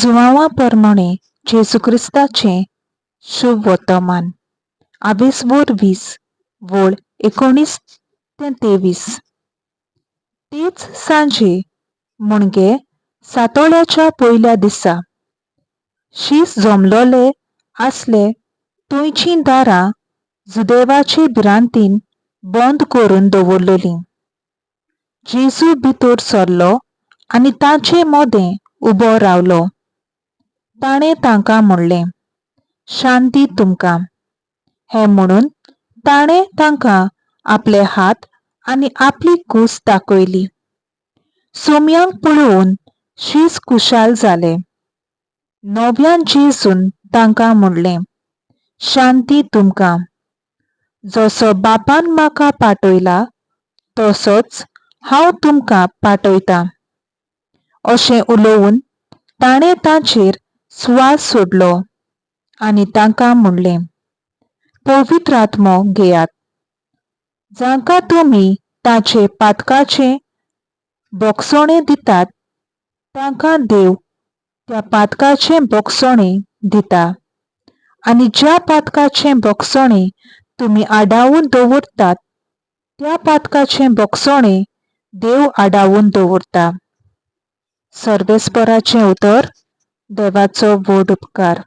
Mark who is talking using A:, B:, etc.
A: जुवांवा परमाणें जेजू क्रिस्ताचें शुभ वर्तमान, आवेसवोर 20, वळ 19 ते 23. तेच सांजे, म्हणजे सातोळ्याच्या पयल्या दिसा, शीस जमलोले आसले थंयचीं दारां जुदेवाचे भिरांतीन बंद करून दवरलेलीं. जेजू भितर सरलो आनी तांचे मदें उबो रावलो. ताणें तांकां म्हणलें, शांती तुमकां. हें म्हणून ताणें तांकां आपले हात आनी आपली कूस दाखयली. सोम्यांक पळोवन शीस खुशाल जाले. नव्यान जेजून तांकां म्हणलें, शांती तुमकां. जसो बापान म्हाका पाठयला तसोच हांव तुमकां पाठयतां. अशें उलोवन ताणें तांचेर स्वास सोडलो आनी तांकां म्हणलें, पवित्र आत्मो घेयात. जांकां तुमी ताचे पातकाचें बोगसणें दितात तांकां देव त्या पातकाचें बोगसणें दिता, आनी ज्या पातकाचें बोगसणें तुमी आडावन दवरतात त्या पातकाचें बोगसणें देव आडावन दवरता. सर्वेस्पराचें उतर. देवाचो व्हड उपकार.